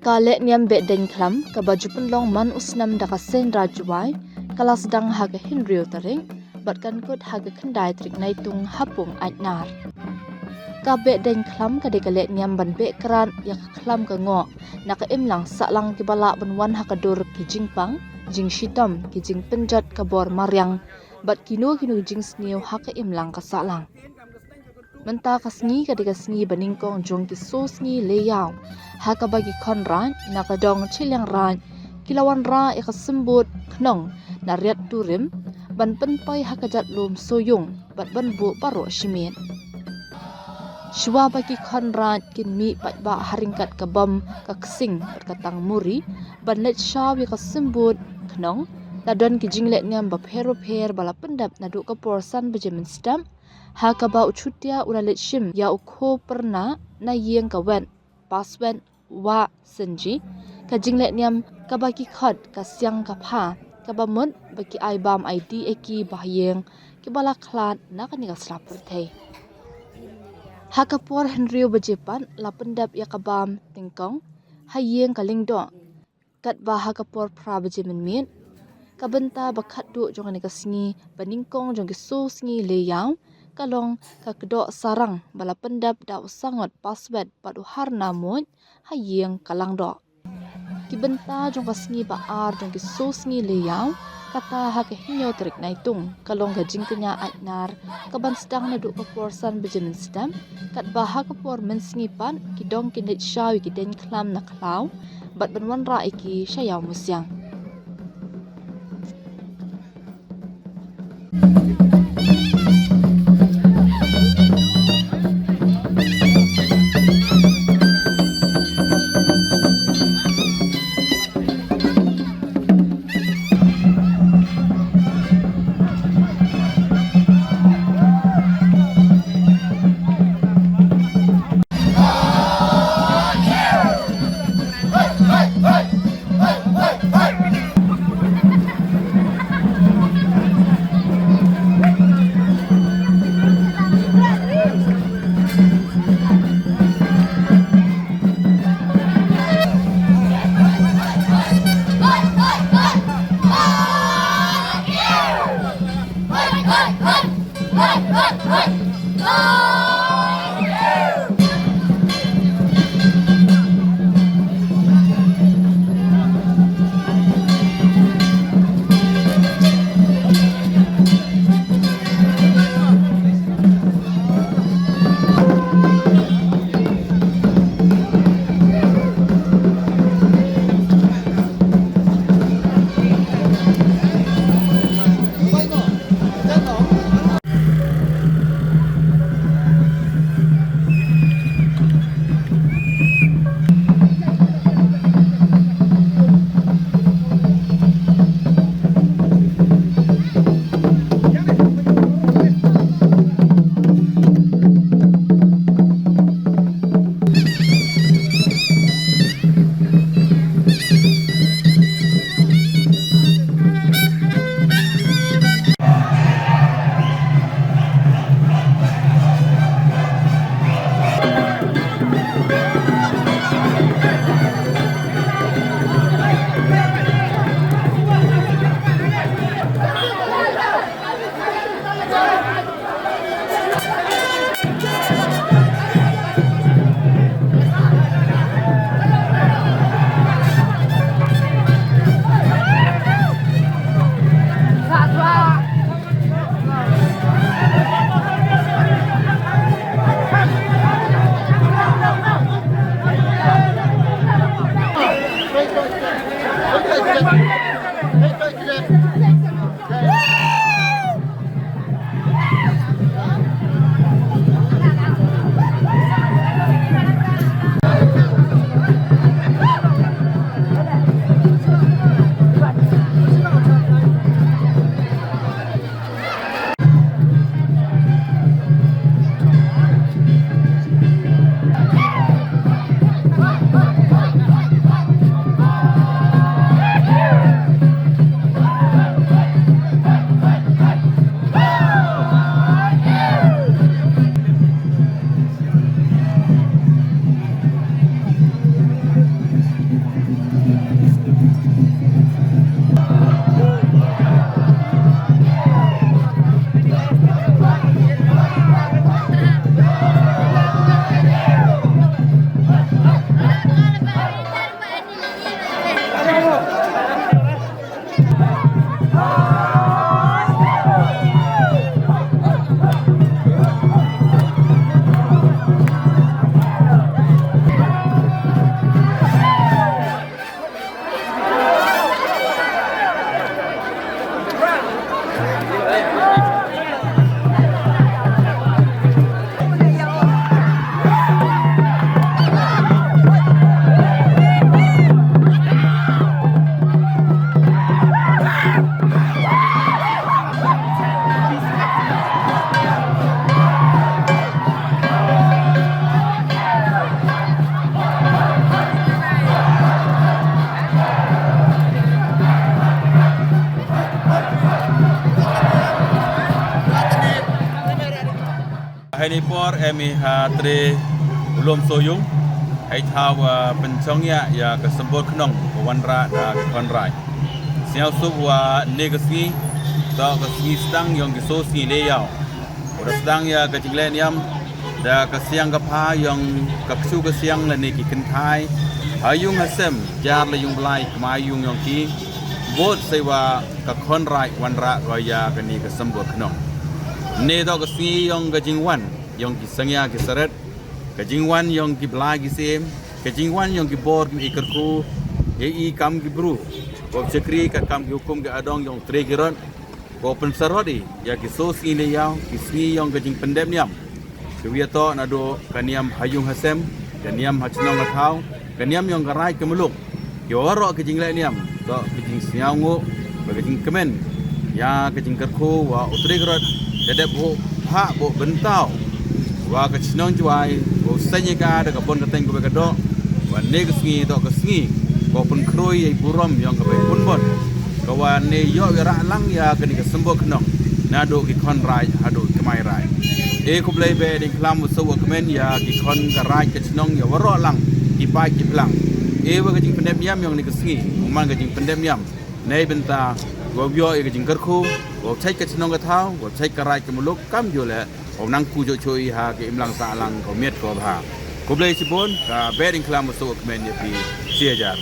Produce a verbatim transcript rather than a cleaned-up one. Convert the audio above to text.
Ka lehniam Behdeiñkhlam kaba ju pynlong man u snem da ka seng Rajwai ka la sdang ha ka hynriew tarik bad kan kut ha ka khyndai tarik Naitung ha Pung Aitnar. Ka Behdeiñkhlam ka dei ka lehniam ban beh krad ïa ka khlam ka ngoh na ka imlang sahlang kiba lah ban wan ha ka dur ki jingpang, jingshitom, ki jingpynjot ka bor mariang bad kino kino ki jingsniew ha ka imlang ka sahlang. Mynta ka sngi ka dei ka sngi ba nyngkong jong ki soo sngi leh ïaw ha kaba ki khon raid na ka dong Chilliangraij ki la wanrah ïa ka symbud khnong na riat turim ban pynpoi ha ka jat lum Sohiong bad ban buh baroh shi miet. Shuwa ba ki khon raid kin mih paidbah ha ryngkat ka bom, ka ksing bad ka tangmuri ban leit shaw ïa ka symbud khnong, la don ki jinglehniam bapher bapher ba la pyndep naduh ka por san baje mynstep ha kaba u Chutia u la leit shim ïa u kho pyrna na ïing ka wet Paswet Wah Synji, ka jinglehniam kaba ki khot ka siang ka pha, kaba mut ba ki ai bam ai dih ïa ki ba ha ïing kiba la khlad na kane ka sla pyrthei. Ha ka por hynriew baje pat la pyndep ïa ka bam tyngkong ha ïing ka Lyngdoh, katba ha ka por phra baje mynmiet ka bynta ba khatduh jong kane ka sngi ba nyngkong jong ki soo sngi leh ïaw ka long ka kdoh sarang ba la pyndep da u Sangot Paswet bad u Harna Muid ha ïing ka Langdoh. Ki bynta jong ka sngi ba ar jong ki soo sngi leh ïaw kata ha ka hynñiew tarik Naitung ka long ka jingkñia Aitnar kaban sdang naduh ka por san baje mynstep, katba ha ka por mynsngi pat ki dong kin leit shaw ïa ki deiñkhlam na khlaw bad ban wanrah ïa ki sha Ïawmusiang. Hynne por em i ha tre u lum Sohiong. Hei thaw wa pynchong ïa ïa ka symbol khnong ka wanrah da ka khon raij. Sngewsuk wa ne ka sngi, to ka sngi sdang yong ki so sngi le yaw. Wa da sdang ïa ka jingleh niam da ka siang ka pha yong ka ksu ka siang lane ki kynthai ha yung ha sem, jar la yung blai kma yung yong ki. Bot sei wa ka khon raij wanrah ko ïa kane ka symbol khnong. Ne to ka sngi yong ka jingwan yong ki sangya ki saret, ka jingwan yong ki blai ki sem, ka jingwan yong ki bor ki i kyrkhu, ïa i kam ki bru, ko chakri ka kam ki hukum ki adong yong tre ki rot, ko pynsarot i ïa ki so sngi le yaw, ki sngi yong ka jingpyndep niam. Ki wia to na do ka niam ha yung ha sem, ka niam ha chnong ha thaw, ka niam yong ka raij ka muluk. Ki waroh ka jingleh niam, to ka jingsngew nguh, ka jingkmen ïa ka jingkyrkhu wa u tre ki rot, da dep buh phah buh byntaw wa ka chnong Jwai, wa u seng ïa ka da ka bun ka teng ka ba ka doh, wa ne ka sngi to ka sngi ko pynkhrui ïa i burom yong ka ba i bun bun. Ka wa ne ïoh ïa rah lang ïa kane ka symbol khnong, na do ki khon raij ha do ki kmai raij. E khublei beh ding khlam u suk wa kmen ïa ki khon ka raij ka chnong ïa waroh lang ki paid ki plang. E wa ka jingpyndep niam yong ne ka sngi u man ka jingpyndep niam. Nei bynta wa u ïoh ïa ka jingkyrkhu, wa u chait ka chnong ka thaw, wa u chait ka raij ka muluk kam ju leh, wa u nang ku joh chui ha ka imlang sahlang ko miet ko bha. Khublei chibun, ka beh ding khlam u suk wa kmen ïa phi. Shi hajar.